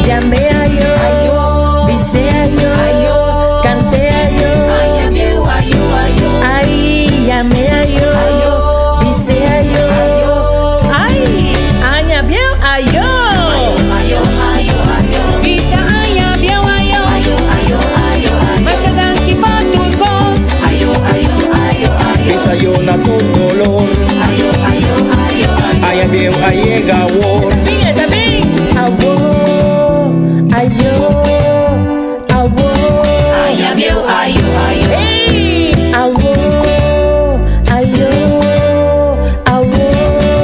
Yam'é ayo, bis'é ayo, kant'é ayo. Ai, yam'é ayo, bis'é ayo. Ai, aña bieu ayo. Bisa aña bieu ayo. Masha danki pa tur kos. Bisa ayo na tur dolor. Aña bieu a yega awor. Bin, e ta bin. Awo, ayo, awo. Aña bieu ayo ayo. Ey, awo, ayo, awo.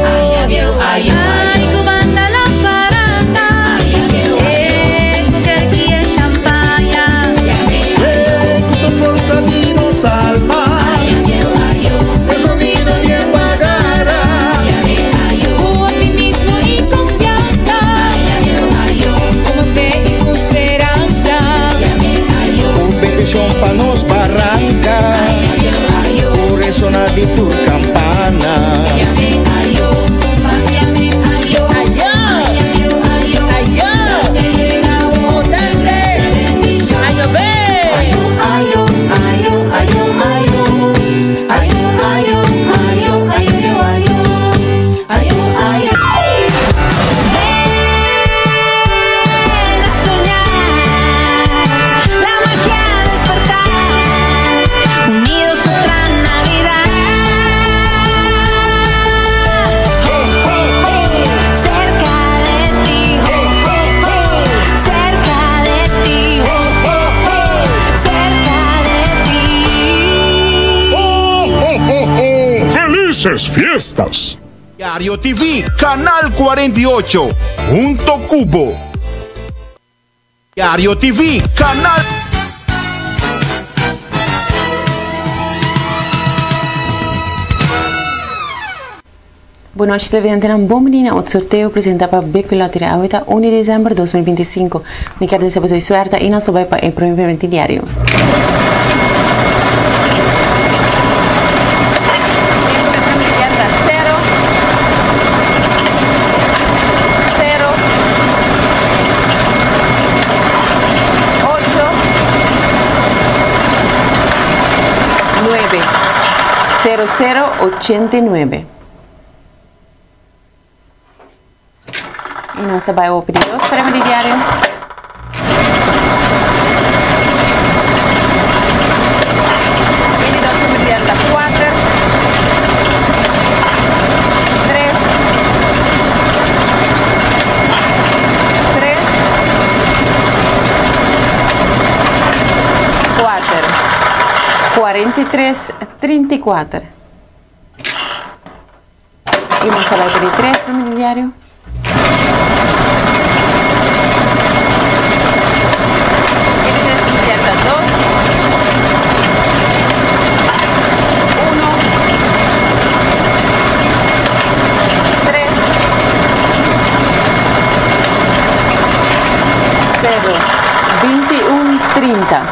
Aña bieu ayo. Ai, ku banda la paranda. Eh, ku kerki e champaña. Ku tur forsa di nos alma. E sonido di pagara. Ku optimismo i konfiansa. Ku fe i ku speransa. Ku bendishon pa nos baranka. Ku resoná di tur kampana. Ayo, ayo, mutante, ayo be. Ayo, ayo, ayo, ayo. Ayo, ayo, ayo, ayo, ayo. Ayo, ayo. Ven a soñar, la magia despertar, unidos otra Navidad. Cerca de ti, cerca de ti, cerca de ti. ¡Felices fiestas! Diario TV, Canal 48, hunto ku bo. Diario TV, Canal. Bon nochi, televidentenan. Bon bini na e sorteo presentá pa BQ Loteria. Awe ta 1 di desèmber di 2025. Mi ke deseá boso suerte i nos ta bai pa e promé premio diario. E promé premio diario ta 0 0 8 9 0 0 89. I nos ta bai pa 2 premio diario. E 2 premio diario ta 4 3 3 4 43 34. I nos ta bai pa 3 premio diario. E 3 premio diario ta 2 1 3 0 21 30.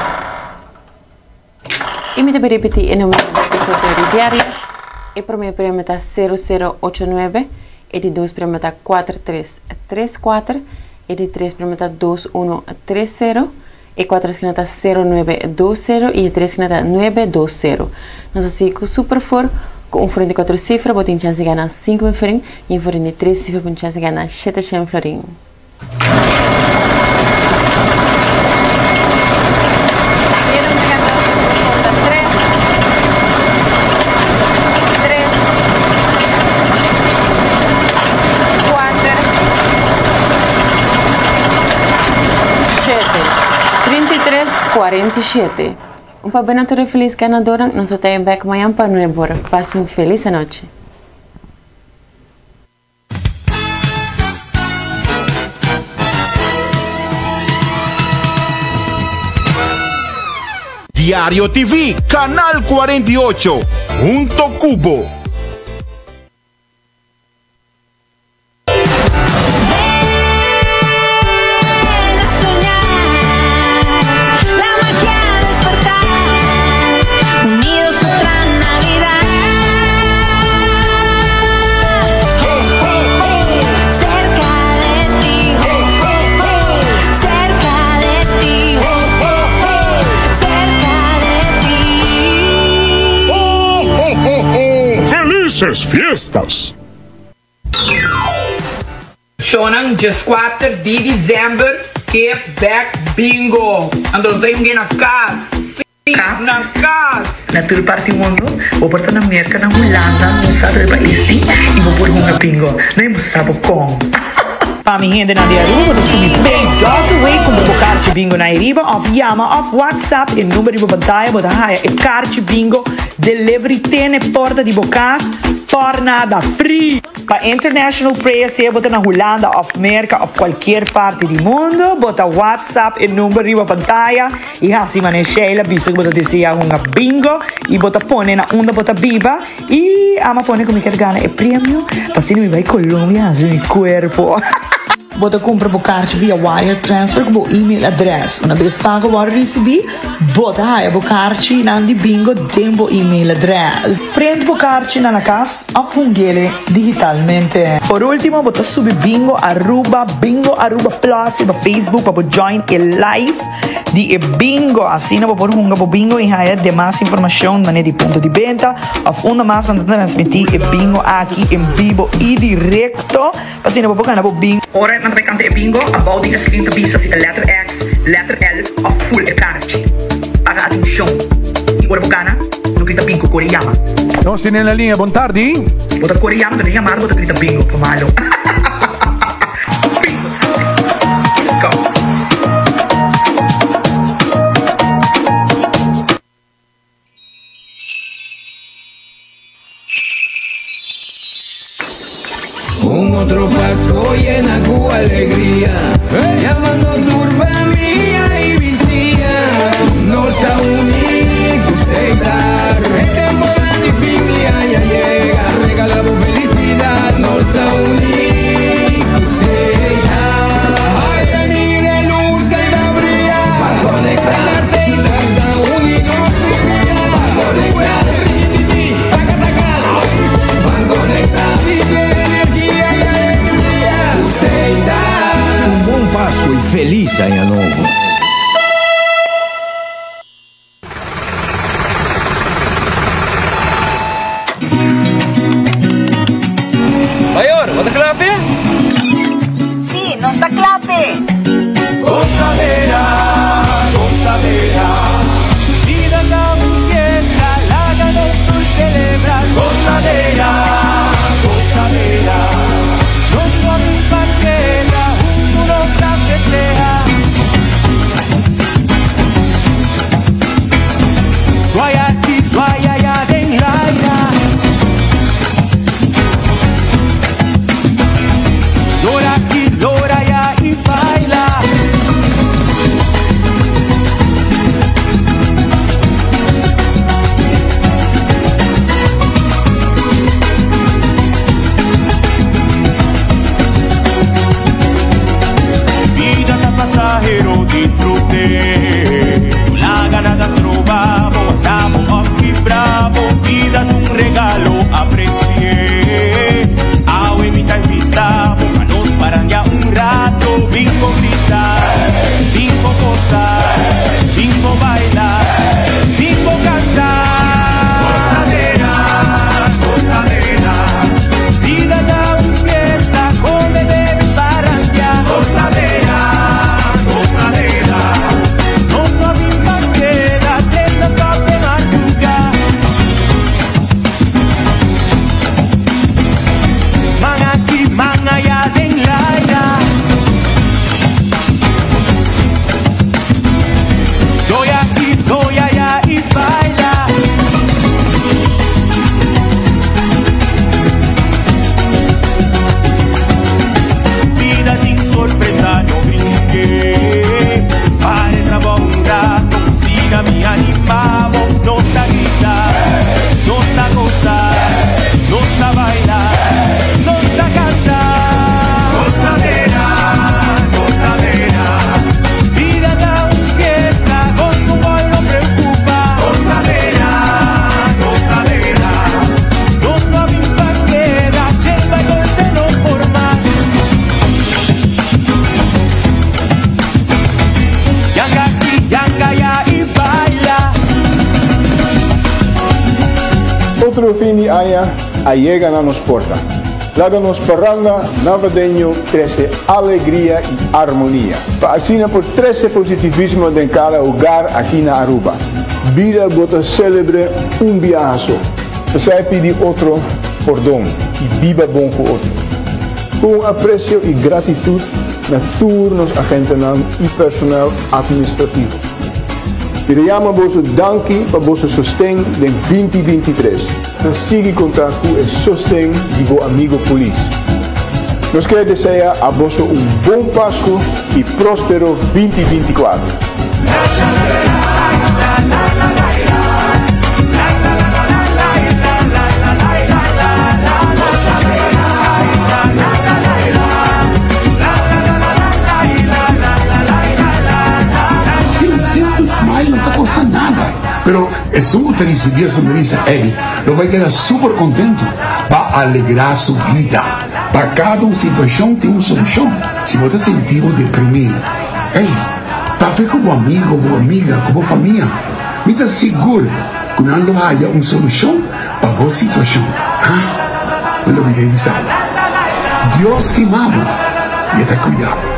I mi ta ripití e number di sorteo diario. E promé premio ta 0089, e di 2 premio ta 4334, e di 3 premio ta 2130, e 4 skina ta 0920 i e 3 skina ta 920. Nos ta sigui ku Super 4 ku un florin di 4 sifra, bo tin chèns di gana 5 florin i un florin di 3 sifra, bo tin chèns di gana 700 florin. E number ta 3 3 4 7 33 47. Un pabien na tur felis ganadó. Nos ta bèk mañan pa 9 or. Pasa un felis anochi. Diario TV, Canal 48, hunto ku bo. Ven a soñar, la magia despertar, unidos otra Navidad. Cerca de ti, Felices fiestas! Shownan 14 di december Give Back Bingo. Anto nos ta yunga na cas. Si, na cas! Na tur parti mundo, bo por ta na Merca, na Hulanda, un sa tur pais tin y bo por hunga bingo. No e mustra bo con. Pa mi hendenan di Aruba bo ta subi pay dot away kumpra bo karchi bingo na Ariba of yama of WhatsApp e number riba pantaya bo ta haya e karchi bingo delivery te na e porta di bo kas por nada free. Pa international players sea bo ta na Hulanda of Merca of cualkier parti di mundo bo ta WhatsApp e number riba pantaya y haci mane Sheila bisa cu bo ta desea hunga bingo y bo ta pone na unda bo ta biba y ama pone cu mi kier gana e premio pa asina mi bay Colombia haci mi cuerpo. Bo ta cumpra bo carchi via wire transfer cu bo email address. Una bes pago worde ricibi, bo ta haya bo carchi nan di bingo den bo email address. Print bo carchi nan na cas of hungele digitalmente. Por ultimo, bo ta subi Bingo Aruba, Bingo Aruba Plus riba Facebook pa bo join e live di e bingo. Asina bo por hunga bo bingo y haya demas informacion manera di punto di benta of unda mas nan ta transmiti e bingo aki en bibo y directo. Pa asina bo por gana bo bingo. Ora nan ta bai kanta e bingo, abou di e screen ta bisa si ta letter X, letter L of full e karchi. Paga atencion y ora bo gana, no grita bingo, kore yama. Nos tin en la linea, bon tardi. Bo ta kore yama, ta den yamada bo ta grita bingo, pa malo. Bingo time. Let's go. Un otro Pasco llena cu alegria Yamando tur famia y bisia Nos ta uni cu Setar E temporada di fin di aña yega Regala bo felicidad Nos ta uni cu Setar Ay mira e luz ey ta bria Pa conecta Setar ta uni nos tur dia Pa conecta Un bon Pasco y feliz aña nobo. Mayor, bo ta kla p'e? Sí, nos ta kla p'e! Gozadera, gozadera, bida ta un fiesta, laga nos tur celebra. Gozadera, gozadera, nos no a bin pa keda, huntu nos ta festeha. Zwaai aki, zwaai aya den laira. Lora aki, lora aya y baila. Bida ta pasahero, disfrut'é. No laga nada stroba bo, ata bo òf kibra bo. Bida ta un regalo, apresi'é. Awe mi ta invitá bo pa nos parandia un rato. Bin bo grita, bin bo gosa, bin bo baila, bin bo kanta. Gozadera, gozadera, bida ta un fiesta, come, bebe, parandia. Gozadera, gozadera, nos no a bin pa keda, te nos ta pe madruga. Man aki, man aya den laira. Soy aki, soy aya y baila. Bida tin sorpresa, no brinque. Para el trabao un rato, siga mi animamo. Nos ta grita, nos ta goza, nos ta baila, nos ta canta. Gozadera, gozadera, vida da un fiesta, gozo un no preocupa. Gozadera, gozadera, nos no había un pa' queda, chemba y golpe no por más. Yanga aquí, yanga allá y baila. Otro fin di aña a yega na nos porta. Laga nos paranda navideño trece alegria y harmonia. Pa asina por trece positivismo den cada hogar aki na Aruba. Bida bo ta celebra un biaha so. P'esey pidi otro pordon y biba bon cu otro. Cu un aprecio y gratitud na tur nos agentenan y personal administrativo. Mi ta yama boso danki pa boso sosten den 2023. Ta sigui conta cu e sosten di bo amigo polis. Nos kier desea a boso un bon Pascu y prospero 2024. Si, un simple smile no ta costa nada, pero esun cu ta ricibi e sonrisa ey lo bay keda super contento pa alegra su bida. Pa cada un situacion tin un solucion. Si bo ta sinti bo deprimi, ey, papia cu bo amigo, bo amiga, cu bo famia. Mi ta sigur cu nan lo haya un solucion pa bo situacion. Ha? Mi lo bida y bisa bo, Dios stima bo y e ta cuida bo.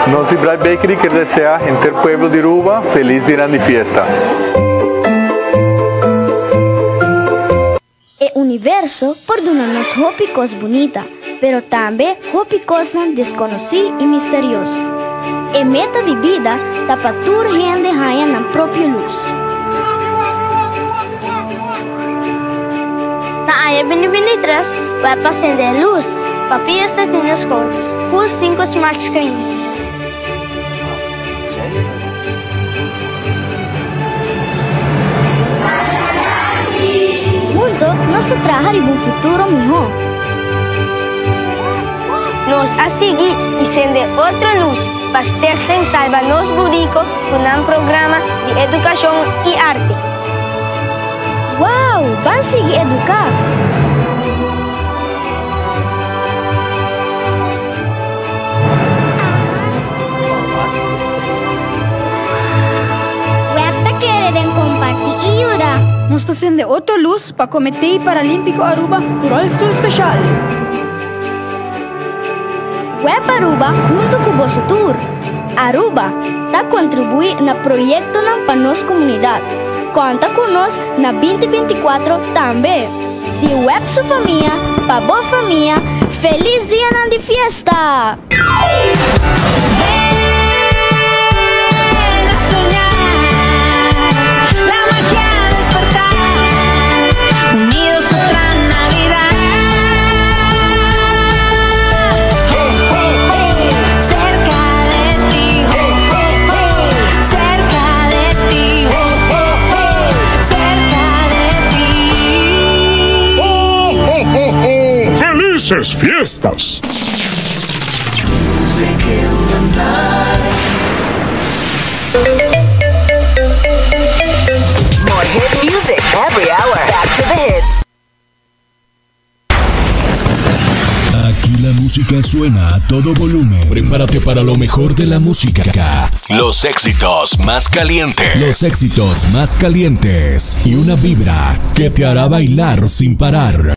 Nos di Bright Bakery kier desea henter pueblo di Ruba feliz dianan di fiesta. E universo por duna nos hopi kos bunita, pero tambe hopi kosnan deskonosí i misterioso. E meta di bida ta pa tur hende haña nan propio lus. Na aña 2023 web a sende e lus pa pia sta tin na skol ku sinku smart screen. Hunto nos ta traha riba un futuro mihó. Nos a sigui i sende otro lus pa Stichting Salba Nos Burico ku nan programa di edukashon i arte. Wow! Ban sigui eduká! Web ta kere den kompartí i yuda. Nos ta sende otro lus pa Comité Paralímpico Aruba ku rolstoel special. Web Aruba hunto ku boso tur. Aruba ta kontribuí na proyektonan pa nos komunidat. Konta ku nos na 2024 tambe. Di Web su famia pa bo famia, felis dianan di fiesta! Ven a soñar, la magia despertar, unidos otra Navidad. Cerca de ti, cerca de ti, cerca de ti. Felices fiestas! More hit music every hour. Back to the hits. Aquí la música suena a todo volumen. Prepárate para lo mejor de la música. Los éxitos más calientes. Los éxitos más calientes. Y una vibra que te hará bailar sin parar.